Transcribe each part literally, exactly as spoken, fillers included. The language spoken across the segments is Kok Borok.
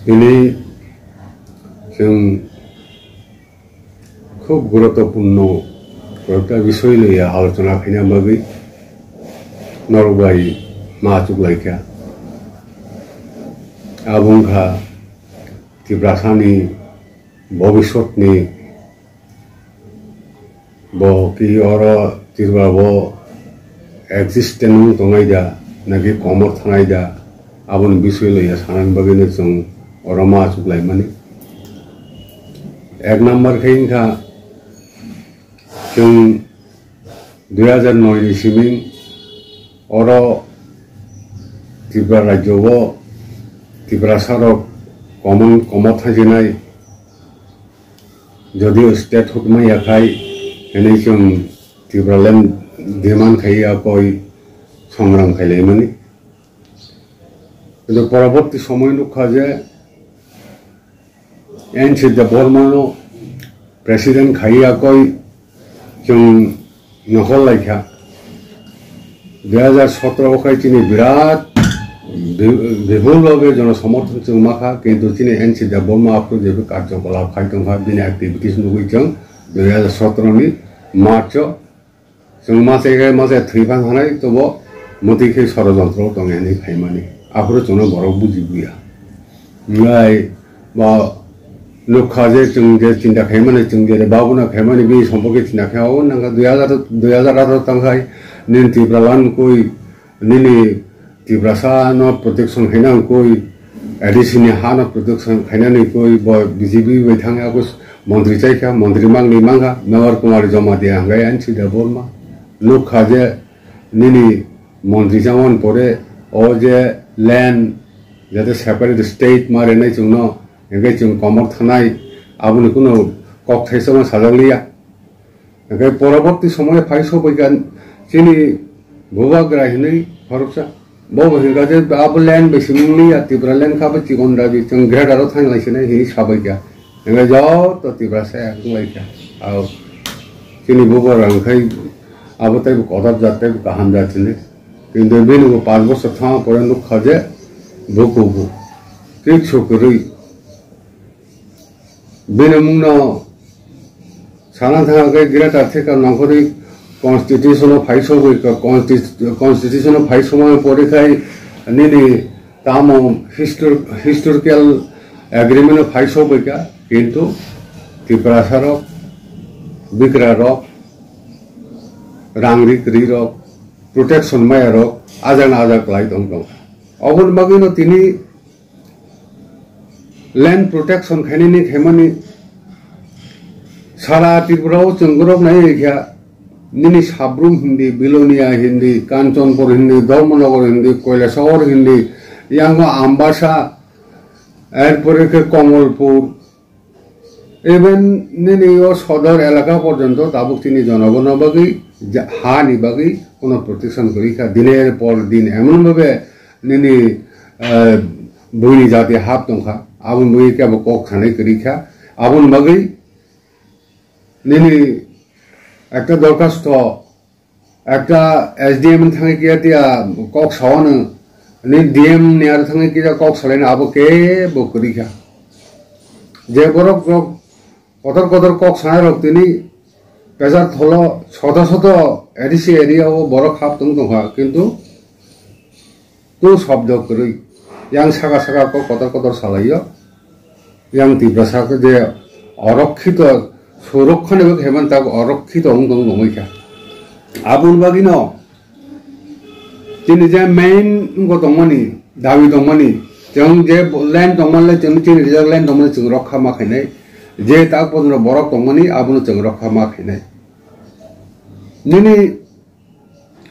Tini chwng khub guruttopurno koi ekta bisoi loi alochona khaina bagwi norok bai ma chuklaikha. Abo wngkha Tiprasani bobiswtni Bo ki oro Tripura bo existence wng tongnai da, naki komor thanai da, aboni bisoi loya sanani bagwino chwng oro ma achuklaimani. Ek number khe wngkha chwng dui hajar noi ni simi oro Tripura rajyo o Tiprasa rok komon, komor thangjinai. Jodio statehood maya khai, hwnwi chwng Tipraland demand khai ya koi songram khailaimani. Kintu poroborti somoy nukha je N C Debbarmano president khai ya koi chwng nokhor laikha. Dui hajar sotro o khai chini birat bi-, bipul bhabe jonosomothon chwng makha, kintu chini N C Debbarma aphuru jebe karjokolap khai tongkha, bini activities nugwi chwng dui hajar sotro ni March o chwng machai khai machai thwi phang hanai tobo mwtwi khe sorojontro tong hinwi phaimani. Aphuru chwngno borok buji buya. Wngkha bo nukha je chwng je chinta khaimani, chwng je babuna khaimani, bini somporke chinta khe o nangkha dui hajar, dui hajar atharo tangkhai nini Tipraland koi, nini Tiprasa no protection khaina koi, A D C ni ha no protection khainani koi, bo B J P bai thangya koi montri chaikha, montri mangni mangkha, Mevar Kumar Jamatia hwnkhe N C Debbarma. Nukha je nini montri chamani pore o je land jate separate state ma renai chwngno, hwnkhe chwng komor thanai, aboni kuno kok thaisama sajak liya. Hwnkhe poroborti somoy phai sobaikha chini bubagra hinwi khoroksa. Bo bo hwnkha je abo land bai simi wng liya, Tipraland kha bo chikon dabi, chwng greater o thang lai sinai hinwi sabaikha. Hwnkhe joto Tiprasa wng laikha. Ao chini bubagra hwnkhe abo teibo kotor jat teibo kaham jat hinwi. Kintu bini bo panch bosor thangma pore nukha je bo kubu kichu kwrwi. Bini mungno sana thangkhe Greater Theka nongkhorwi constitution o phai sogwi ka consti-, constitution o phai sogwi pore khai nini tamo histor-, historical agreement o phai sogwi ka, kintu Tiprasa rok, bikra rok, rang ri kwrwi rok, protection maya rok ajak na ajak lai tong tong. Oboni bagwi no tini land protection khainani khaimani sara Tripura o chwng borok nai kha nini Sabrum hindi, Bilonia hindi, Kanchanpur hindi, Dharmanagar hindi, Kailasahar hindi, yango Ambasa, erpore khe Komolpur, even nini o sodor elaka porjonto tabuk chini jonogono bagwi ja-, ha ni bagwi kuno protection kwrwi kha. Diner por din emon bhabe nini, eh, buini jati hap tongkha. Aboni bagwi kebo kok sanai kwrwi kha. Aboni bagwi nini ekta dorkhasto Ekta S D M thangwi kiya tiya kok sawano, ni D M ni aro thangwi kiya kok salaino abo kebo kwrwi kha. Je borok rok kotor kotor kok sanai rok tini pejak tholo soto soto A D C area o borok hap tong tongkha, kintu Tu shobdo kwrwi. Yang saka saka kok kotor kotor salaio. Yang Tiprasa khe je orokkhito, sorokkhani bo kheman tak orokkhito wng tong tongwi kha. Aboni bagwino chini je main wngkha tongmani, dabi tongmani, chwng je land tongmani le chwng chini rijak land tongmani chwng rokha ma khainai. Je tak bojono borok tongmani abono chwng rokha ma khainai. Nini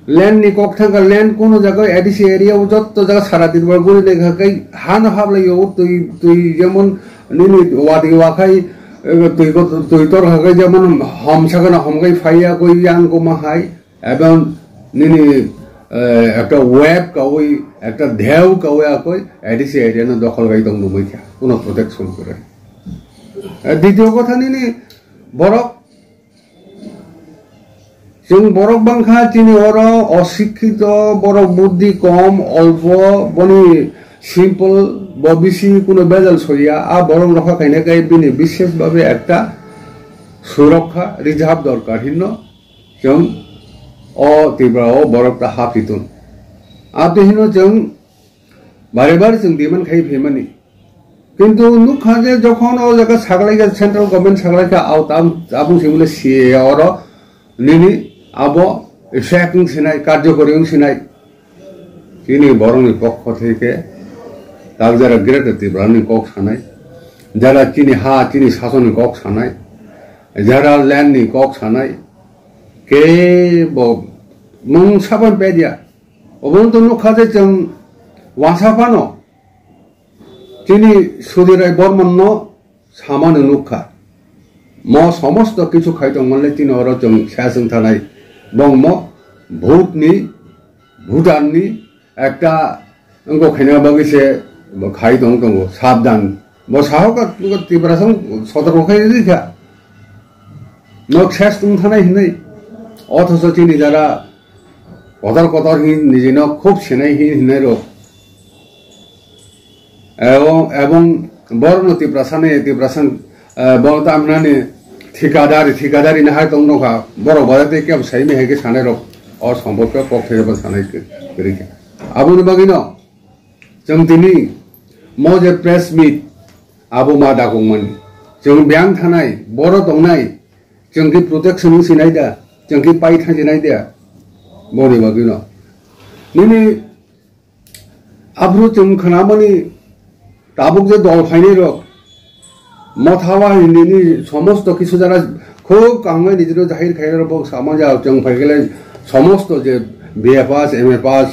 Land ni kok thangkha, land kuno jaga A D C area o jotto jaga sara Tripura guri lekha kai hano hablai o twi, twi jemon nini wadi wakhai, eh, twi ko, twi tor hakai jemon hom sakana hom kai phaiya koi yang ko ma hai, ebong nini, eh, ekta web kawi, ekta dheu kawi akoi A D C area no dokhol kai tong numai kha, kuno protection kore. Eh, ditiyo kotha nini borok Chwng borok bangkha chini oro osikkito, borok buddhi kom, olpo, boni simple, bo bisi kuno bejal soya, a borok rokha kaina kai bini bishes babe ekta surokha rijab dorkar hinno chwng o Tripura o borok ta hapitun. Abte hinno chwng bare bare chwng demand khai phaimani. Kintu nukha je jokhon o jaga saglaikha, central government saglaikha, au tam, tabung sibole C A A oro nini abo effect wng sinai, karjokori wng sinai. Chini borokni pokho theke tak jara Greater Tripura ni kok sanai, jara chini ha, chini sasoni kok sanai, jara land ni kok sanai, kebo mung saban pedia. Obono to nukha je chwng wasa phano chini Sudirai Bormanno samano nukha. Mo somosto kichu khai tongmani chini oro chwng seswng thanai. Bongmo bhutni, Bhutanni ekta wngkok khaina bagwi se bo khai tong tongo, sabdan. Bo sahoka Tiprasong sotorko khai rikha. Nok ses tong thanai hinwi. Othoso chini jara kotor kotor hin nijino khub sinai hin hinai rok. Ebong, ebong borokno Tiprasani, Tiprasan, eh, borok tamhinani thikadari, thikadari ni hai tong nokha. Borok bada tei kebo saimi hai khe sanai rok. O somporko kok thai bo sanai kwrwi kha. Aboni bagwino chwng tini mo je press meet abo ma dakong mani. Chwng biyang thanai, boro tongnai, chwng khe protection wng sinai da, chwng khe pai thang sinai da. Boni bagwino. Nini Aphuru chwng khnamani tabuk je dol phainai rok, motha wa hindi ni somosto kisu jara khub kaham nai nijino jahir khainai rok bo sama ja chwng phaikele somosto je B A pass, M A pass,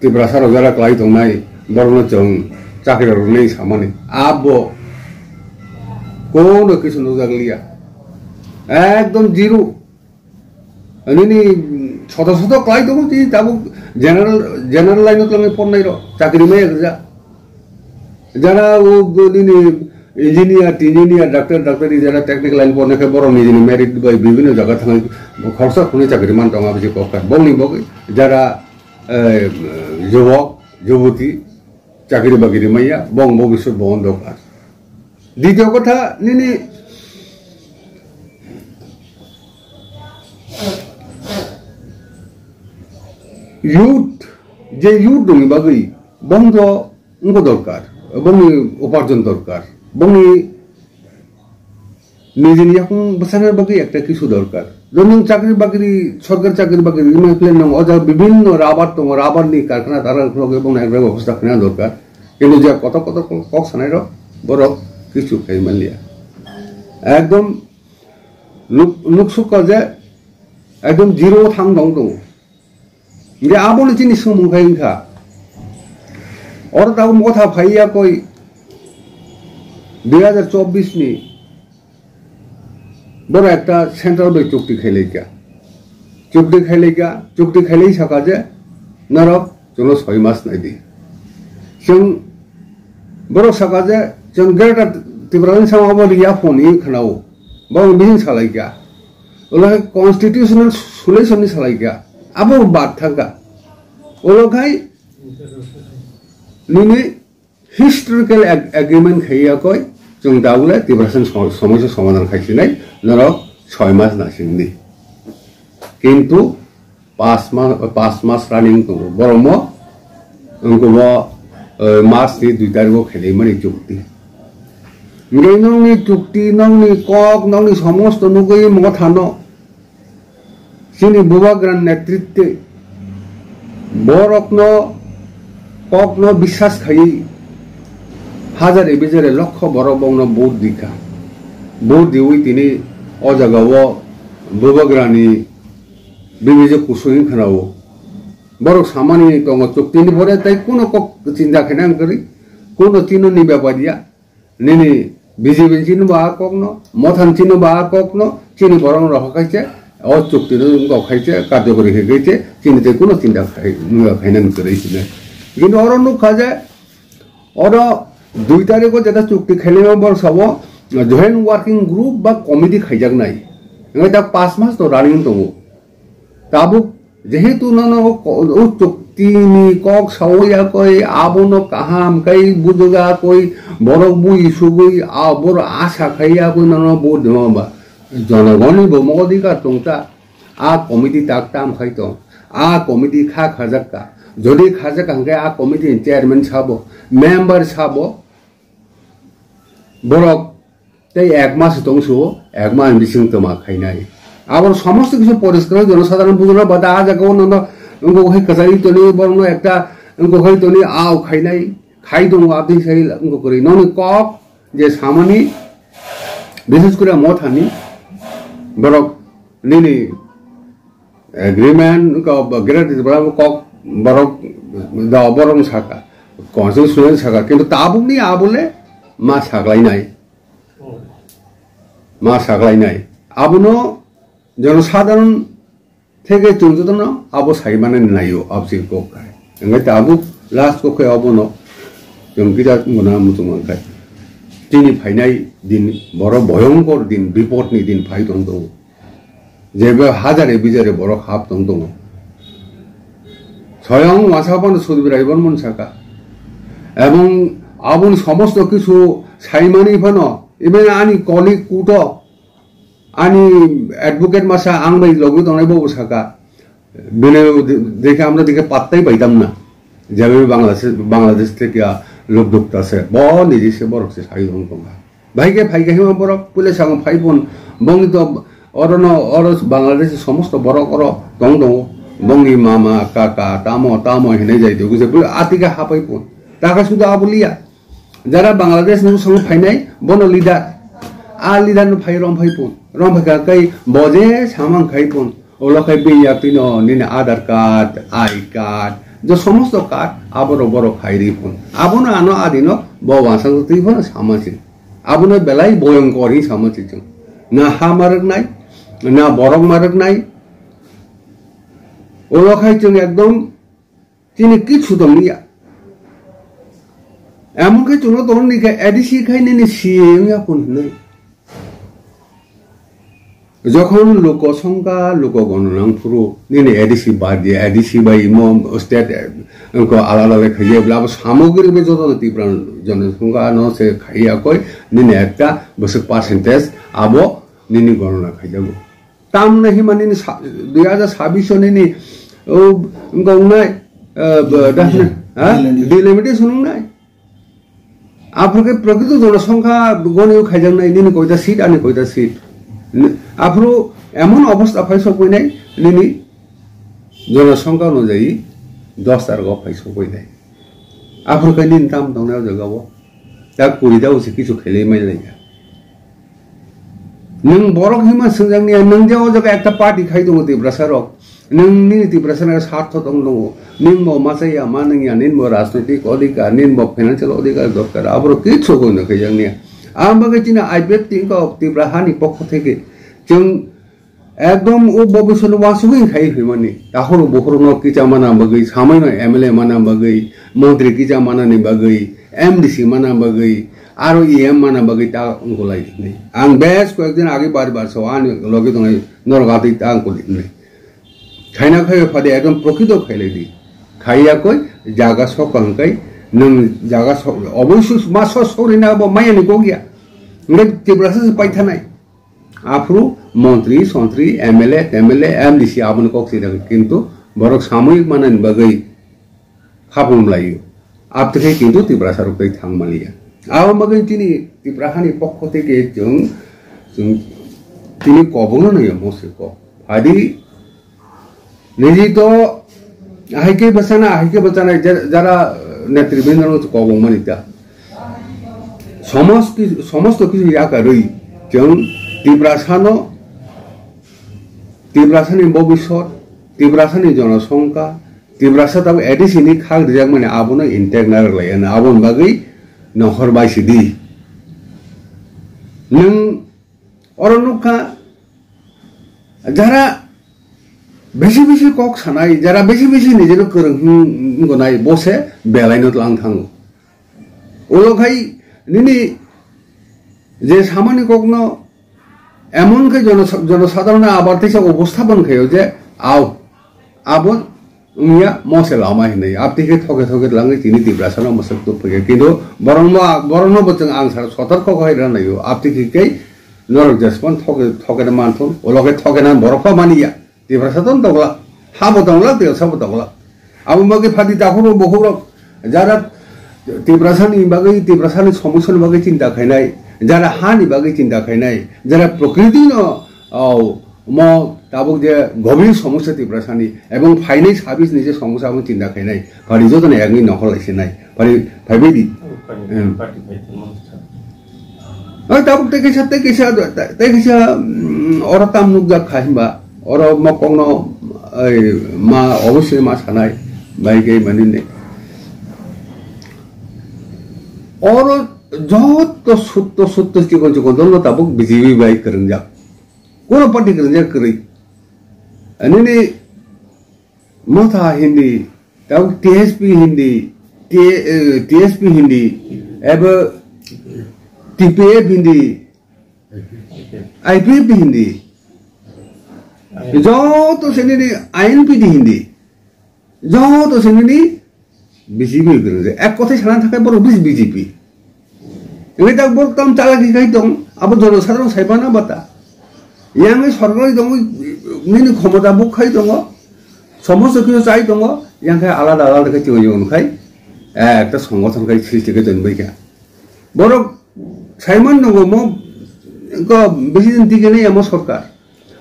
Tiprasa rok jara klai tongnai borokno chwng chakri rok rwnai samani. Abo kono kisu nukjak liya. Ekdom zero. Nini soto soto klai tongo, tini tabuk general, general line o tongo pornai rok, chakri maya gja. Jara o go nini engineer, engineer, doctor, doctor, jara technical line pornai khe borok nijini merit bai bibhinno jaga thangwi khoroksa khunui chakri man tongo, aboni kok kha. Bongni bogwi jara, eh, jubok, jubuti, chakri bakiri maya, bong bobiswt bo on dokar. Dityo kotha nini youth, je youth dongni bagwi bong do wngkha dorkar, bongni uparjon dorkar, bongni nijini yakung bwsana bagwi ekta kisu dorkar. Jemon chakri bakri, sorkar chakri bakri rwna khe nwng o jaga bibhinno rubber tongo, rubber ni karkhana tara khulogwi bongni ekta bebosta khaina dorkar. Kintu je kotor kotor kok sanai rok borok kisu khai manliya. Ekdom nuk-, nuksukha je ekdom zero thang tong tongo. Hingke abono chini swngmung khai wngkha. Oro tabuk motha phaiya koi dui hazar chobbish ni borok ekta central bai chukti khailaikha. Chukti khailaikha, chukti khailai saka je norok chwngno soi mas naidi. Chwng borok saka je chwng Greater Tipraland sama obo riya phone wng khnao. Borok bihing salaikha. Ulo hai constitutional solution ni salaikha. Abo bad thangkha. Ulo khai nini historical ag-, agreement khaiya koi, chwng daule Tiprasani som-, somosya somadhan khaisinai, norok soi mas nasingdi. Kintu pas ma-, pas mas running tongo. Borokmo wngkukgo, eh, March ni dui tarikh o khelai mani chukti. Hingke nokni chukti, nokni kok, nokni somosto nugui mothano chini bubagra netritwe borokno kokno biswas khaiwi hajare bijare lokho borok bongno vote dikha. Vote diwi tini o jagao bubagrani bibije kusui khnao. Borok samani tongo chuktini pore tei kuno kok chinta khaina ang kwrwi, kuno chino ni bepar ya. Nini B J P ni chini bo a kokno, Motha ni chini bo a kokno, chini borok rok khaise, o chukti no wngkok khaise, karjokori khaise, chini tei kuno chinta khai, nungya khaina ni kwrwi sini. Kintu oro nukha je, oro dui tarikh o jeta chukti khailai borok sabo, joint working group ba committee khaijaknai. Wngkha ta pas mas to running tongo. Tabuk jehetu nono o ko-, o chuk-, tini kok sawi yakoi, abono kaham kai bujwk yakoi, borok bui sugwi, a, borok asa khai yakoi nono vote rwma ba. Jonogoni bo mogodikar tongta, a committee tak tam khai tong, a committee kha khajak ka. Jodi khajak ka hwnkhe a committee ni chairman sabo, member sabo, borok tei ek mas tong su, ek mas bising toma khainai. Aboni somosto kisa poriskar jonosadharon bujana bada a jaga o nono wngkok hai kwchari toni borokno ekta wngkok hai toni au khainai, khai tongo abdi sai wngkok kwrwi. Noni kok je samani, bises kore mothani borok nini agreement wngkha, greater Tripura kok borok da borok saka, constitution saka, kintu tabukni abole ma saklainai, ma saklainai. Abono jonosadharon theke chwng jotono abo sai manani naio, absi kok khai. Hingke tabuk last kok khai abono chwng kisa mona muchung mankhai. Chini phainai din boro bhoyongkor din, bipodni din phai tong tongo. Jebo hajare bijare borok hap tong tongo. Soyong wasa phano Sudbir Rai Bormon saka. Ebong aboni somosto kisu saimani phano, even ani colleague kuto, ani advocate masa ang bai logi tongnai bobo saka. Bini de-, dekhe amra dekhe pattai paitam na. Jebo Bangladesh, Bangladesh theke lok dukta se. Bo niji se borok se sai tong tonga. Bhai khe phai khe hima borok puila sango phai pun, bongni to oro no, oro Bangladesh somosto borok oro tong tongo, bongni mama, kaka, tamo, tamo hinai jai tongwi je puila atika hapai pun. Taka sudu abo liya. Jara Bangladesh ni bosong phainai, bono leader. A leader no phai rom phai pun. Rom phai kha kai bo je samang khai pun. Ulo khai bini yaktwi no nini Aadhaar card, I card, je somosto card, abo rok borok khai ri phun. Abono ano adi no bo wansang twi phano sama si. Abono belai boyongkor hi sama si chwng. Na ha ma rwknai, na borok ma rwknai. Ulo khai chwng ekdom chini kichu tong liya. Emon khe chwngno tong ni khe A D C khai nini C A wng ya phun hinwi. Jokhon luko songkha, luko gono nang phuru, nini A D C bad di, A D C bai imo state, eh, ko alada le khaiya bla, abo samogri be joto Tipra jono songkha no se khaiya koi, nini ekta bwswk percentage abo nini gonona khaijago. Tamno hima nini sa-, dui hajar sabbish o nini, o, wngkha wngnai, eh, b-, Delimitation. Daphne, ha? Delimitation. Delimitation wngnai. Aphuru khe prokrito jonosongkha goni o khaijaknai, nini koita seat, ani koita seat. N-, aphuru emon obostha phai sokphainai, nini jonosongkha onujai dos targo phai sokphainai. Aphuru khe nini tam tongnai o jaga o. Ta kuri da usi kichu khailai mai lai ya. Nwng borok hima swngjak niya, nwng je o jaga ekta party khai tongo Tiprasa rok. Nwng nini Tiprasa ni sartho tong tongo. Nini bo machaya, ma nungya, nini bo rajnoitik odhikar, nini bo financial odhikar dorkar. Aborok kichu goino khaijak niya. Ang bagwi chini I P F T wngkha Tipra hani pokho theke. Chwng ekdom o bobiswt no uansugwi khai hwnmani. Tahoro buhoro no kicha mana bagwi, samai no M L A mana bagwi, montri kicha manani bagwi, M D C mana bagwi, aro E M mana bagwi ta wngkholai hwnwi. Ang bes koyekdin age bar bar sao ani loge tongnai norok atwi ta wngkholai hwnwi. Khaina khai phadi ekdom prokrito khailai di. Khaiya koi jaga sok hwnkai nwng jaga sok oboisuk ma sok sok rina bo maya ni kok ya. Ngai Tiprasa se paithanai. Aphuru montri, sontri, M L A, T M L A, M D C aboni kok se kintu borok samui manani bagwi khapum lai. Abtwkhe kintu Tiprasa rok tei thang maliya. Abo bagwi chini Tipra hani pokho theke chwng, chwng chini kobongno naiya mose kok. Phadi niji to ahai khe bwsana, ahai khe bwsana, ja-, jara netribindro no kobong mani ta. Somos ki-, somosto kichu yakarwi chwng Tiprasano, Tiprasani bobiswt, Tiprasani jonosongkha, Tiprasa tabuk A D C ni khak rijak mani abono intact narwk lai, ano aboni bagwi nohor bai sidi. Nwng oro nukha, jara bisi bisi kok sanai, jara bisi bisi nijino kwrwng hwn-, wngkha nai, bo se belai no tlang thango. Ulo khai nini je samani kokno emon khe jono-, jonosadharon abar teisa uposthapan khaio je, ao, abo wngya, mose lama hinwi. Abtwi khe thoke thoke langwi tini Tiprasa no mwswk tubphai khe. Kintu borokno, borokno bo chwng ang sar sotorko khai rwnaio. Abtwi khe kei norok jespan thoke, thoke na manthun, ulo khe thoke na borok pha mani ya. Tiprasa ton tongla, ha bo tongla, Tiprasa bo tongla. Abo bagwi phadi takhuk rok, bukhuk rok, jara Tiprasa ni bagwi, Tiprasa ni somosya ni bagwi chinta khainai, jara ha ni bagwi chinta khainai, jara prokriti no, o, mo tabuk je gobir somosya Tiprasa ni, ebong phainai sabis ni je somosya abo chinta khainai, phadi joto no egni nokhol lai sinai, phadi phaibai di. Em. Oi, tabuk tei kaisa, tei kaisa, tei kaisa, mm, oro tam nukjak kha himba, oro mokokno, oi, ma, obosoi ma sanai, bai khe mani ne. Oro joto sutto, sutto chikon chikon dol no tabuk B J P bai kwrwngjak. Kono party kwrwngjak kwrwi. Nini Motha hindi, tabuk T S P hindi, T-, eh, T S P hindi, ebo T P F hindi, I P F hindi. Joto se nini I N P T hindi. Joto se nini B J P kwrwngjak. Ek kothai sana thakai borok bis B J P. Wngwi tak borok tam chalaki khai tong, abo jono sadharong sai mano bata. Yang ni sorkar tong, nini khomota buk khai tongo, somosto kisu chai tongo, yang khai alada alada khai chwng yon khai, eh, ekta songothon khai srishti khai tong bai kha. Borok saiman nongo mo, ko bisi din tige nei amo sorkar.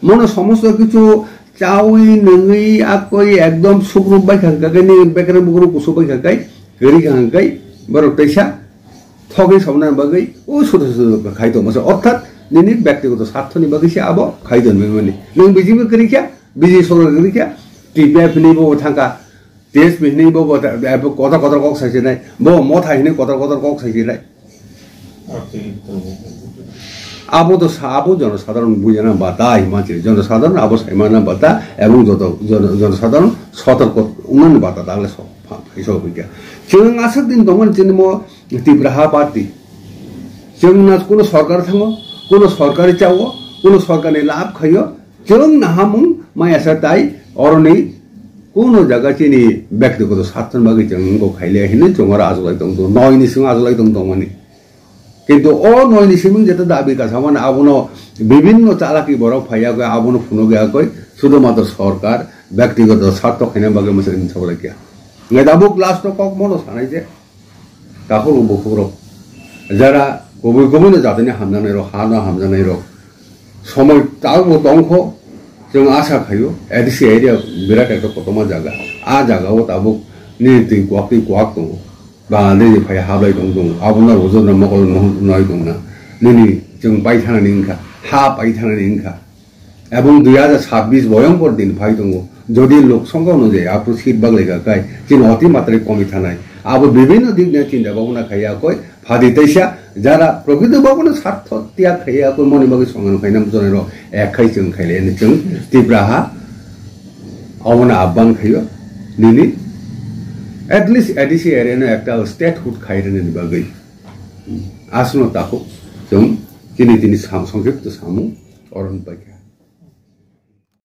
Mono somosto kichu chawi nungwi akoi ekdom sukru bai kha kai ni bekre bukru kusu bai kha kai, gari kha kai, borok teisa thogwi somna bagwi o sudu sudu khai tongma se. Orthat nini bektigoto sarthoni bagwi se abo khai tongmani. Nung B J P kwrwi kha, B J P sorkar kwrwi kha, T P F ni bo thangka, T S P hinwi bo, bo, bo kotor kotor kok sai sinai, bo motha hinwi kotor kotor kok sai sinai. Abo to sa, abo jono sadharon bujana bata himanchiri, jono sadharon abo saimana bata, ebong joto jono, jono sadharon sotorko wngmani bata tagle so, pha-, phaiso hwnkhe. Chwng aswk din tongmani chini mo Tipra ha party. Chwng na kuno sorkar thango, kuno sorkar chao, kuno sorkarni lab khaio, Chwng nahamung maya sa tai oroni kuno jaga chini bektigoto sarthon bagwi chwng wngkok khaile hinwi chwng oro ajolai tong tongo, noi ni simi ajolai tong tongmani. Kintu o noi ni simi jeta dabi kasamani abono bibinno chalaki borok phaiya koi abono phunukya koi sudhumatro sorkar bektigoto sartho khaina bagwi mwswk wngwi sabolai kya. Ngai tabuk last o kok mono sanai je. Takhuk rok bukhuk rok, jara kubui kubui no jatini hamjaknai rok, ha no hamjaknai rok, somoi tabuk bo tongkho, chwng asa khaio, A D C area birat ekta kotorma jaga, a jaga o tabuk nini twi kwak twi kwak tongo, ba nini phai hablai tong tongo, abo no rojak no mokol no noi tongna, nini chwng paithanani wngkha, ha paithanani wngkha. Ebong dui hajar sabbish boyongkor din phai tongo. Jodi lok songkha onujai aphuru seat baglaikha khai chini oti matrai komi thanai. Abo bibhinno dik niya chinta bhabna khaiya koi phadi teisa jara prokrito bhabno sartho tiyag khaiya koi moni bagwi songrang khaina muchunai rok ek khai chwng khailai ani chwng Tipra ha obono abban khaio nini at least A D C area no ekta statehood khairani bagwi asno takhuk chwng chini tini sam songkhipto samung oron pai kha.